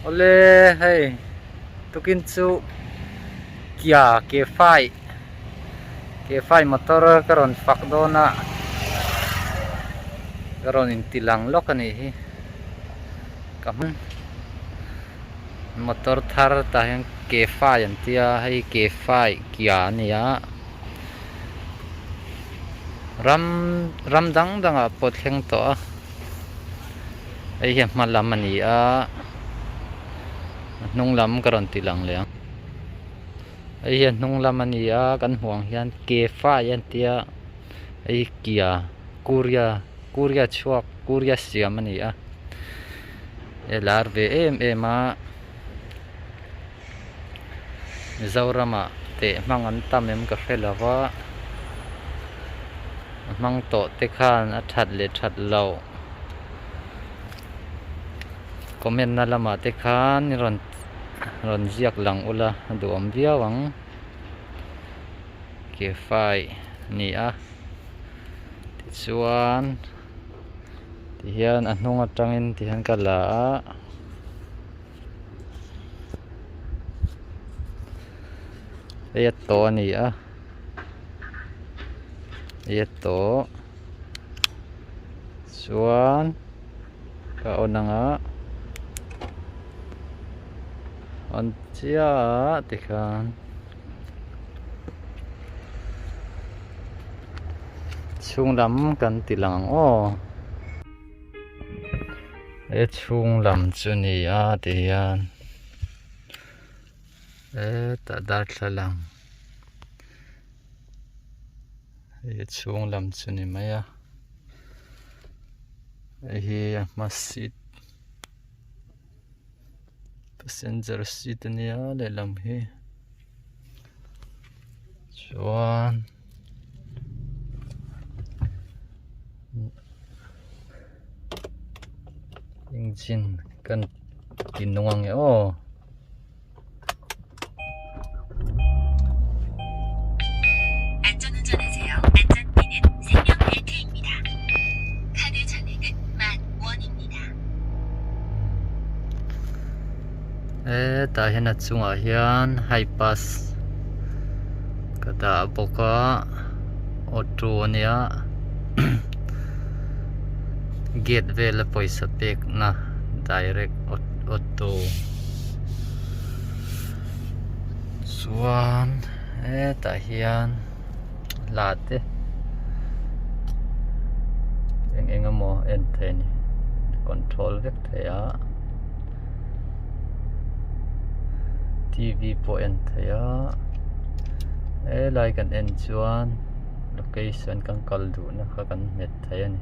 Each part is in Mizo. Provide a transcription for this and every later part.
Awle hei tukin chu Kia ke fai ke fai motor ka rawn fak dawn a ka rawn inti lang lawk a nih hi ka hmu motor thar tah hian ke fai an tia hei ke fai Kia a ni a ram ram dang dangah pawh thleng tawh a. Hei hi a hma lam a ni a a hnung lam ka rawn ti lang leh ang hei hi a hnung lam a ni a kan hmuh ang hian ke fai a tia hei hi kia korea korea chhuak korea siam a ni a a lar ve em em a Mizoramah teh hmang an tam em ka hre lo va a hmang tawh te khan a that leh that loh comment na lamah te khan i rawn rawn ziak lang ula a duhawm viau ang ke fai a ni a tichuan tihian a hnung atangin tihian ka la a. Hei a tawh a ni a hei a tawh chuan ka on ang a on chiah tikhan chhung lam kan ti lang ang aw. He chhung lam chu ni a ti hian hetah darthlalang hei chhung lam chu ni mai a hei hi a hma seat passenger seat a nia lehlam hi chuan. Engine kan ti nung ang e aw. Hetah hian a chungah hian high pass ka dah bawk a auto a nia. Gate vela pawisa pekna direct auto chuan hetah hian hla te eng eng emaw en thei a ni control vek thei a T V pawh en thei a helai kan en chuan. Location kan kal duhna kha kan hmet thei a ni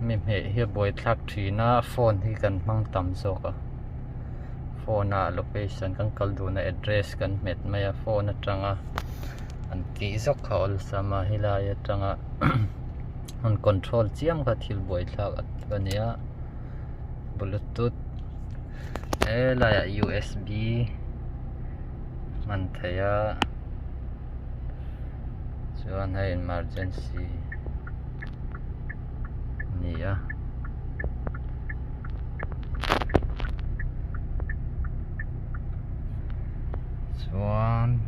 mi hmeh hi a buaithlak thin a phone hi kan hmang tam zawk a phone ah location kan kal duhna address kan hmet mai a phone atanga an tih zawk kha awlsam a helai atanga an control chiam kha thil buaithlak a nia bluetooth helaiah U S B hman theih a. Chuan hei emergency a ni a. Chuan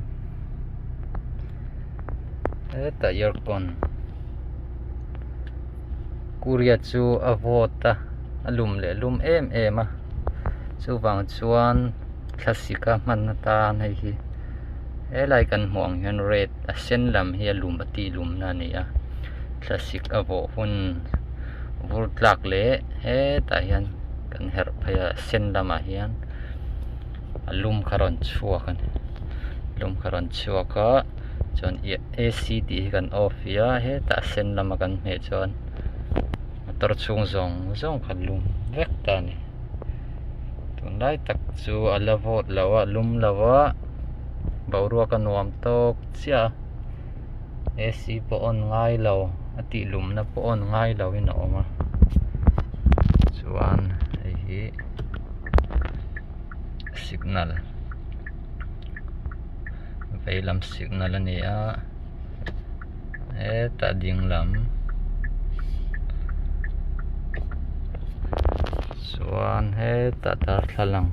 hetah aircon Korea chu a vawt a a lum leh lum em em a chuvang chuan thlasik a hman atan hei hi. Helai kan hmuh ang hian red a sen lam hi a lum a tih lumna a ni a thlasik a vawh hun vur tlak leh hetah hian kan herh phei a sen lamah hian a lum kha rawn chhuak a ni lum kha rawn chhuak a chuan A C tih hi kan off hi a hetah a sen lama kan hmeh chuan motor chhung zawng zawng kha lum vek ta a ni. Tunlai tak chu a la vawt lo a lum lo a boruak a nuam tawk chiah a A C pawh on ngai lo a tih lumna pawh on ngai lo in a awm a chuan hei hi signal vei lam signal a ni a hetah ding lam. Chuan hetah darthlalang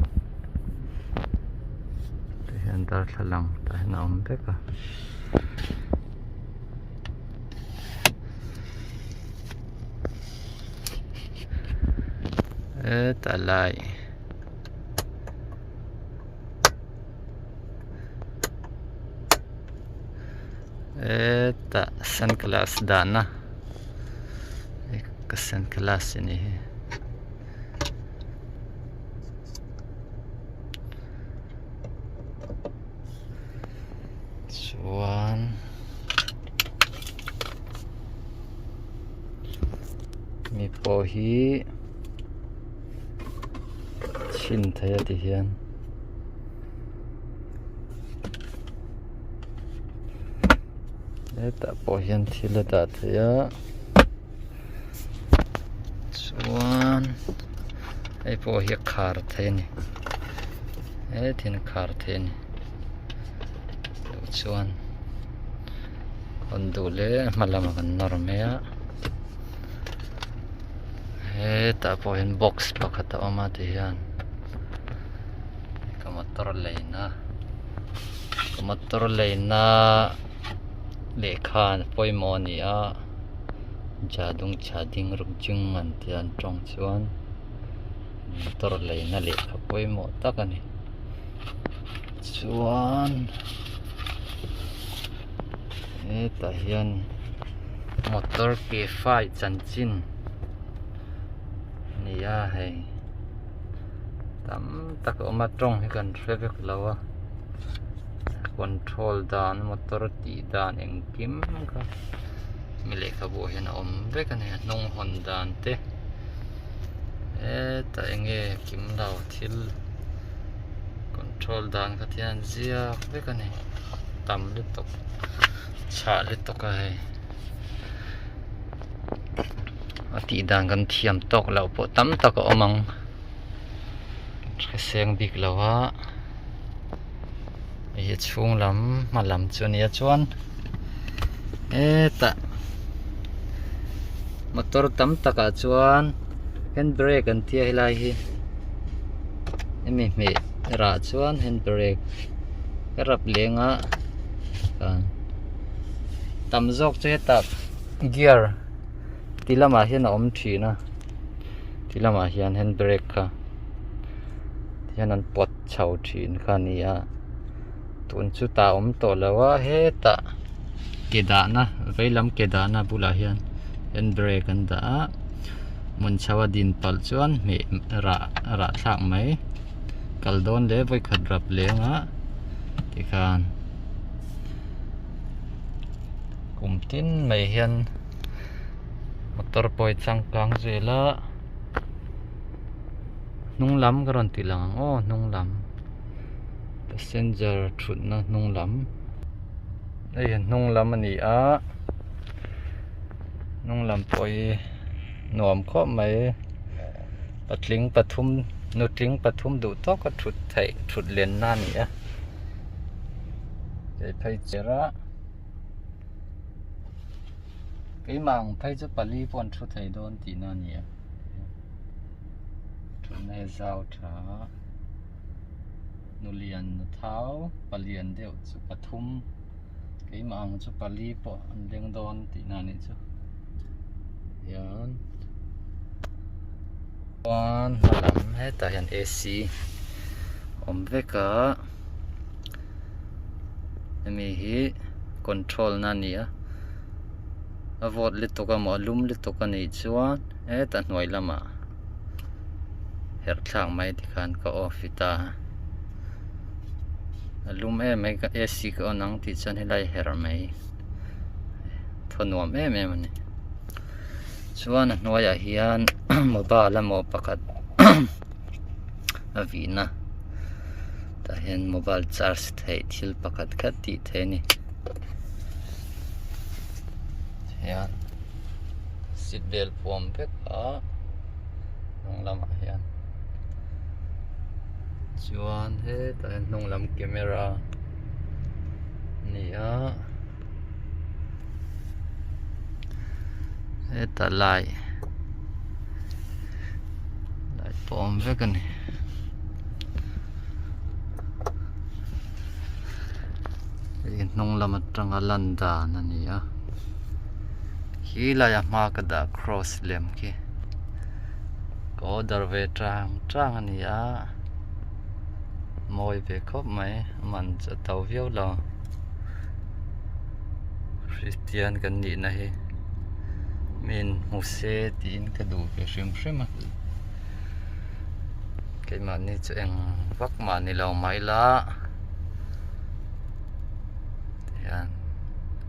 tah hian darthlalang tah hian a awm vek a. Hetah lai hetah sunglass dahna ka sunglass a nih hi. Chuan mi pawh hi chhin thei a ti hian hetah pawh hian thil a dah theih a chuan hei pawh hi a khar thei a ni hetin a khar thei a ni duh chuan hawn duh leh hma lamah kan nawr mai a hetah pawh hian box pakhat a awm a ti hian ka motor leina ka motor leina lehkha pawimawh a ni a. Jadung chhading ruk jing an tih an tawng chuan motor leina lehkha pawimawh tak a ni chuan hetah hian motor ke fai chanchin a ni a hei tam tak a awm a tawng hi kan hre vek lo a control dan motor tih dan engkim kha. Mi lehkhabu ah hian a awm vek a ni a hnung hawn dan te hetah eng nge kim lo thil control dan kha thian an ziak vek a ni tam lutuk chhah lutuk a hei a tih dan kan thiam tawk loh pawh tam tak a awm ang hriseng bik lo a hei hi a chhung lam hma lam chu a nia chuan hetah motor tam takah chuan hand brake an tia helai hi hemi hmeh rah chuan hand brake a rap leng a tam zawk chu hetah gear ti lamah hian a awm thin a ti lamah hian hand brake kha tihian an pawt chho thin kha a ni a tun chu tah a awm tawh lo a hetah ke dahna vei lam ke dahna bulah hian hand brake an dah a hmun chho a din palh chuan hmeh rah rah thlak mai kal dawn leh vawikhat rap leng a tikhan kum tin mai hian motor pawh hi changkang zel a hnung lam ka rawn tih lang ang aw hnung lam passenger thutna hnung lam hei a hnung lam a ni a hnung lam pawh hi nuam khawp mai patling pathum nutling pathum duh tawk a thut theih thut lenna a ni a kei phei cher a. Keimah ang phei chu pali pawh an thu thei dawn tihna a ni a thutna hi zau tha a nulian a thau palian deuh chu pathum keimah ang chu pali pawh an leng dawn tihna a nih chu hian chuan hma lam hetah hian A_C awm vek a. Hemi hi control na a ni a a vawt lutuk emaw a lum lutuk a nih chuan hetah hnuai lamah herh thlak mai tikhan ka off i ta a lum em mai ka A C ka on ang tih chuan helai herh mai thaw nuam em em a ni chuan a hnuaiah hian mobile emaw pakhat a vihna tah hian mobile charge theih thil pakhat khat tih theih a ni hian seat belt puam vek a hnung lamah hian chuan hetah hian hnung lam camera a ni a hetah lai. Pawh awm vek a ni. Hei hnung lam atanga lan dan a ni a khi laia hma ka dah cross lem khi ka order ve tang tang a ni a mawi ve khawp mai a man chu a to viau lo Christian kan nihna hi min hmu se tiin ka duh ve hrim hrim a keimahni chu eng vak mah ni lo mah ila tihian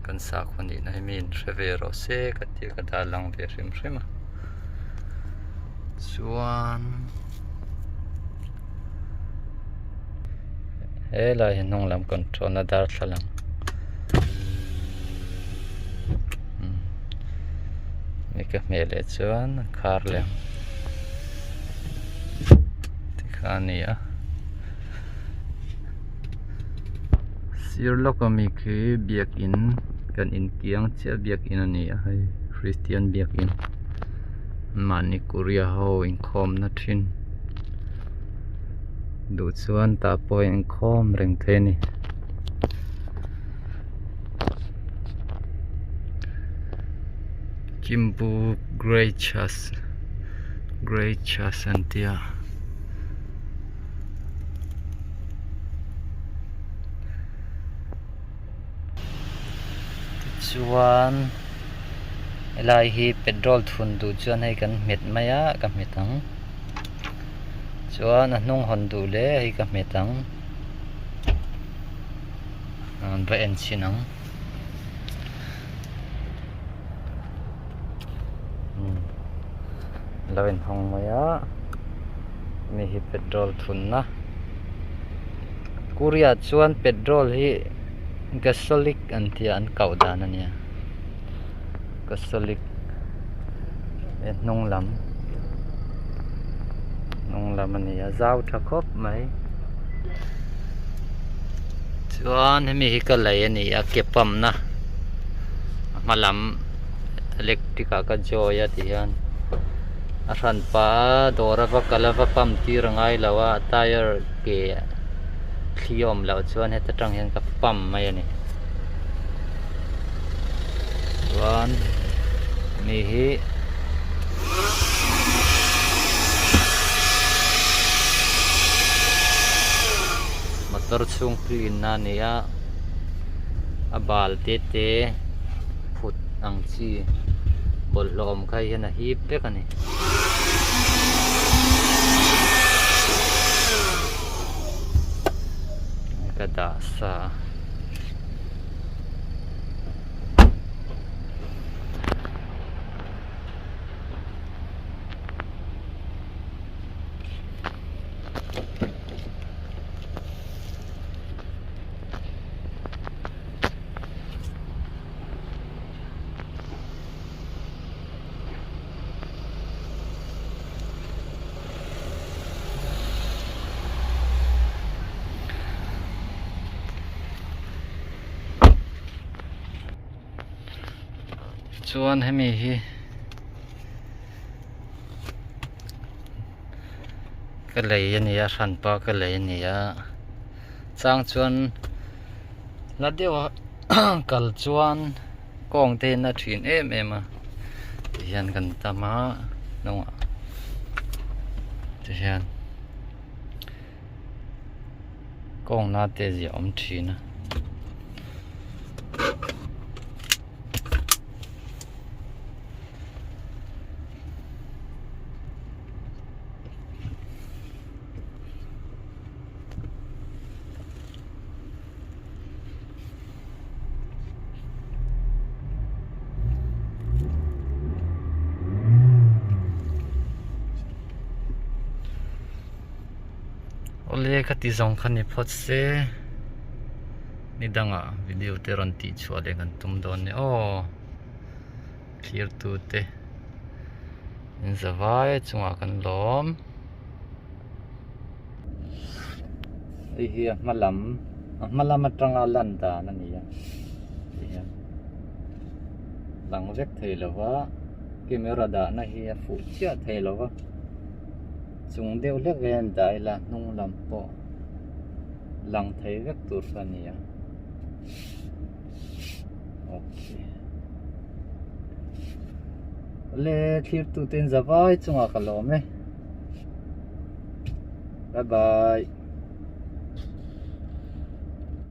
kan sakhaw nihna hi mi in hre ve rawh se ka ti a ka dah lang ve hrim hrim a chuan helai hi hnung lam control na darthlalang mi ka hmeh leh chuan a khar leh ang tikha a ni a sir lawk ami khi biakin kan inkiang chiah biakin a ni a hei christian biakin mahni korea ho inkhawmna thin duh chuan tah pawh a inkhawm reng thei a ni. Kimbu Gracious Gracious an ti a. Tichuan helai hi petrol thun duh chuan hei kan hmet mai a ka hmet ang chuan a hnung hawn duh leh hei ka hmet ang. An va en chhin ang. Lo inhawng mai a mi hi petrol thunna Korea chuan petrol hi gasolic an tia an koh dan a nia gasolic he hnung lam hnung lam a ni a zau tha khawp mai chuan hemi hi ka lei a ni a ke pump na a hma lam electric ah ka join a ti hian a hran pah a dawr a va kal a va pump tir a ngai lo a tyre ke thli a awm loh chuan heta tang hian ka pump mai a ni chuan mi hi motor chhung clean na a ni a a bal te te phut ang chi bawlhhlawh awm kha hian a hip vek a ni. Ka dah sa a. Chuan hemi hi ka lei a ni a hranpa ka lei a ni a chang chuan la deuh a kal chuan kawng te hian a thin em em a tihian kan tam a hnungah tihian kawng na te zia awm thin a. Awle ka ti zawng kha ni phawt se ni dangah video te rawn tih chhuah leh kan tum dawn nia aw thlir tu te in za vai chungah kan lawm. Hei hi a hma lam a hma lam atanga lan dan a ni a tihian lang vek thei lo va camera dahna hi a fuh chiah thei lo va. chung deuh hlek hian dah ila hnung lam pawh lang thei vek tur kha a ni a okay awle thlir tute in zavai chungah ka lawm e bye bye.